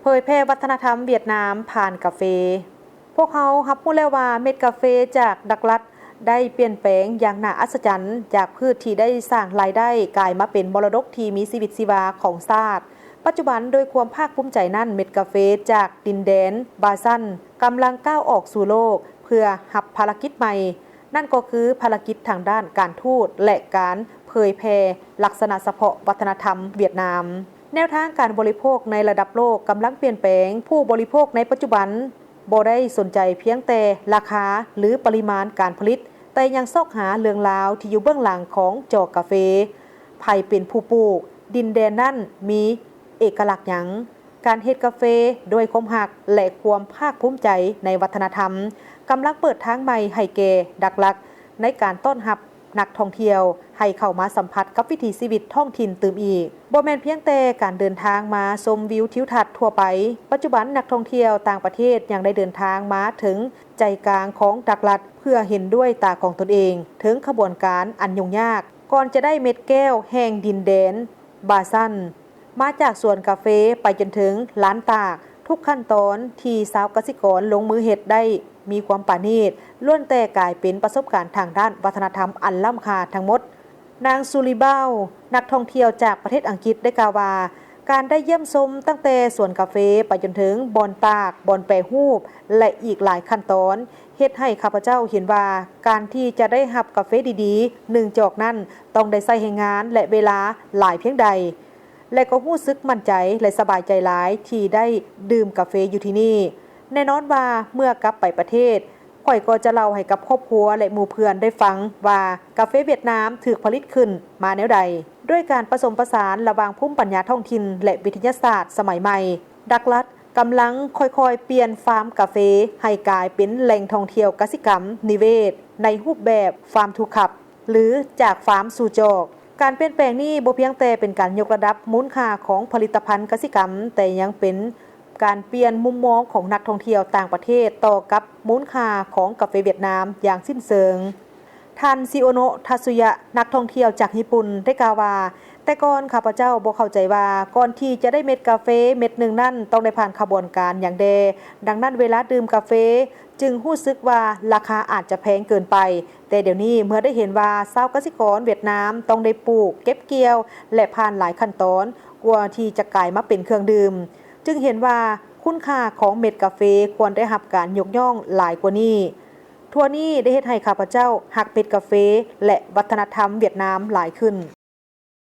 ເຜີຍແຜ່ວັດທະນະທຳຫວຽດນາມຜ່ານກາເຟ. ພວກເຮົາຮັບຮູ້ແລ້ວວ່າເມັດກາເຟຈາກດັກລັດໄດ້ປ່ຽນແປງຢ່າງໜ້າອັດສະຈັນ, ຈາກພືດທີ່ໄດ້ສ້າງລາຍໄດ້ກາຍມາເປັນມໍລະດົກທີ່ມີຊີວິດຊີວາຂອງຊາດ. ປັດຈຸບັນ, ດ້ວຍຄວາມພາກພູມໃຈນັ້ນ, ເມັດກາເຟຈາກດິນແດນບາຊັນກຳລັງກ້າວອອກສູ່ໂລກເພື່ອຮັບພາລະກິດໃໝ່, ນັ້ນກໍຄືພາລະກິດທາງດ້ານການທູດ ແລະ ການເຜີຍແຜ່ລັກສະນະສະເພາະວັດທະນະທຳຫວຽດນາມ. ແນວທາງການບໍລິໂພກໃນລະດັບໂລກກຳລັງປ່ຽນແປງ, ຜູ້ບໍລິໂພກໃນປັດຈຸບັນບໍ່ໄດ້ສົນໃຈພຽງແຕ່ລາຄາ ຫຼື ປະລິມານການຜະລິດ, ແຕ່ຍັງຊອກຫາເລື່ອງລາວທີ່ຢູ່ເບື້ອງຫຼັງຂອງຈໍກາເຟ. ໃຜເປັນຜູ້ປູກ? ດິນແດນນັ້ນມີເອກະລັກຫຍັງ? ການເຮັດກາເຟດ້ວຍຄວາມຮັກ ແລະ ຄວາມພາກພູມໃຈໃນວັດທະນະທຳ ກຳລັງເປີດທາງໃໝ່ໃຫ້ແກ່ດັກລັກໃນການຕ້ອນຮັບນັກທ່ອງທ່ຽວໃຫ້ເຂົ້າມາສຳຜັດກັບວິຖີຊີວິດທ້ອງຖິ່ນຕື່ມອີກ. ບໍ່ແມ່ນພຽງແຕ່ການເດີນທາງມາຊົມວິວທິວທັດທົ່ວໄປ, ປັດຈຸບັນນັກທ່ອງທ່ຽວຕ່າງປະເທດຍັງໄດ້ເດີນທາງມາເຖິງໃຈກາງຂອງດັກລັດເພື່ອເຫັນດ້ວຍຕາຂອງຕົນເອງເຖິງຂະບວນການອັນຫຍຸ້ງຍາກ ກ່ອນຈະໄດ້ເມັດແກ້ວແຫ່ງດິນແດນບາຊັນ. ມາຈາກສວນກາເຟໄປຈົນເຖິງລານຕາກ, ທຸກຂັ້ນຕອນທີ່ຊາວກະສິກອນລົງມືເຮັດໄດ້ມີຄວາມປານີດ, ລ້ວນແຕ່ກາຍເປັນປະສົບການທາງດ້ານວັດທະນະທຳອັນລ້ຳຄ່າທັງໝົດ. ນາງ Sully Bow, ນັກທ່ອງທ່ຽວຈາກປະເທດອັງກິດ ໄດ້ກ່າວວ່າ, ການໄດ້ຢ້ຽມຊົມຕັ້ງແຕ່ສວນກາເຟໄປຈົນເຖິງບ່ອນຕາກ, ບ່ອນແປຮູບ ແລະ ອີກຫຼາຍຂັ້ນຕອນ, ເຮັດໃຫ້ຂ້າພະເຈົ້າເຫັນວ່າ ການທີ່ຈະໄດ້ຮັບກາເຟດີໆ ໜຶ່ງຈອກນັ້ນ ຕ້ອງໄດ້ໃຊ້ແຮງງານ ແລະ ເວລາຫຼາຍພຽງໃດ. ແລະກໍຮູ້ສຶກໝັ້ນໃຈ ແລະ ສະບາຍໃຈຫຼາຍທີ່ໄດ້ດື່ມກາເຟຢູ່ທີ່ນີ້. ແນ່ນອນວ່າເມື່ອກັບໄປປະເທດ, ຂ້ອຍກໍຈະເລົ່າໃຫ້ກັບຄອບຄົວ ແລະ ໝູ່ເພື່ອນໄດ້ຟັງວ່າກາເຟຫວຽດນາມຖືກຜະລິດຂຶ້ນມາແນວໃດ. ດ້ວຍການປະສົມປະສານລະຫວ່າງພູມປັນຍາທ້ອງຖິ່ນ ແລະ ວິທະຍາສາດສະໄໝໃໝ່, ດັກລັດກຳລັງຄ່ອຍໆປ່ຽນຟາມກາເຟໃຫ້ກາຍເປັນແຫຼ່ງທ່ອງທ່ຽວກະສິກຳນິເວດ ໃນຮູບແບບ Farm to Cup ຫຼື ຈາກຟາມສູ່ຈອກ. ການປ່ຽນແປງນີ້ບໍ່ພຽງແຕ່ເປັນການຍົກລະດັບມູນຄ່າຂອງຜະລິດຕະພັນກະສິກຳ, ແຕ່ຍັງເປັນການປ່ຽນມຸມມອງຂອງນັກທ່ອງທ່ຽວຕ່າງປະເທດຕໍ່ກັບມູນຄ່າຂອງກາເຟຫວຽດນາມຢ່າງສິ້ນເຊີງ. ທ່ານ ຊິໂອໂນະ ທັດສຸຍະ ນັກທ່ອງທ່ຽວຈາກຍີ່ປຸ່ນ ໄດ້ກ່າວວ່າ, ແຕ່ກ່ອນຂ້າພະເຈົ້າບໍ່ເຂົ້າໃຈວ່າ ກ່ອນທີ່ຈະໄດ້ເມັດກາເຟເມັດໜຶ່ງນັ້ນ ຕ້ອງໄດ້ຜ່ານຂະບວນການຫຍັງແດ່, ດັ່ງນັ້ນເວລາດື່ມກາເຟ ຈຶ່ງຮູ້ສຶກວ່າລາຄາອາດຈະແພງເກີນໄປ, ແຕ່ດຽວນີ້ເມື່ອໄດ້ເຫັນວ່າຊາວກະສິກອນຫວຽດນາມຕ້ອງໄດ້ປູກ, ເກັບກ່ຽວ ແລະ ຜ່ານຫຼາຍຂັ້ນຕອນກວ່າທີ່ຈະກາຍມາເປັນເຄື່ອງດື່ມ, ຈຶ່ງເຫັນວ່າຄຸນຄ່າຂອງເມັດກາເຟຄວນໄດ້ຮັບການຍົກຍ້ອງຫຼາຍກວ່ານີ້. ທົ່ວນີ້ໄດ້ເຮັດໃຫ້ຂ້າພະເຈົ້າຮັກເມັດກາເຟ ແລະ ວັດທະນະທຳຫວຽດນາມຫຼາຍຂຶ້ນ.